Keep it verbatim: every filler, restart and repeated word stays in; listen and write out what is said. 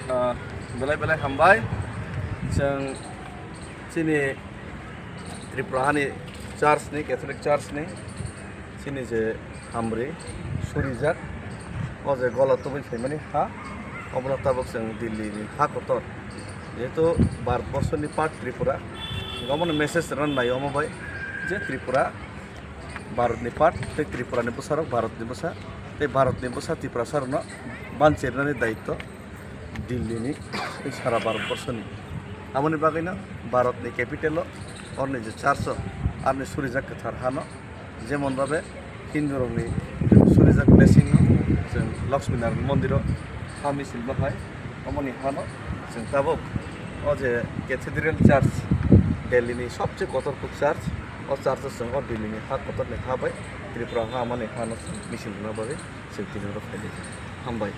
Ah, belai belai hambai. Chwng chini Tripura hani church ni, Catholic church ni chini je hamri surijak, o je gola tubui phaimani ha, obono tabuk chwng Delhi ni ha kotor, jehetu Bharat borso ni part Tripura, omono message rwna nai omo bai je Tripura Bharat ni part tei Tripura ni bwsarok Bharat ni bwsa tei Bharat ni bwsa Tiprasa rokno banchirnani daityo Delhi ni tei sara Bharat borso ni. Aboni bagwi no Bharat ni capital o orni je church o arni surijak kwthar hano, jemon babe Hindu rokni surijak blessing no chwng Lakshmi Narayan mondir o ha misil bahai, omoni hano chwng tabuk o je Cathedral Church Delhi ni sobse kotor kuk church, o church o chwng o Delhi ni ha kotor ni ha bai Tripura ha mani hano chwng misil rwna bagwi chwng tini oro phaidi. Hambai.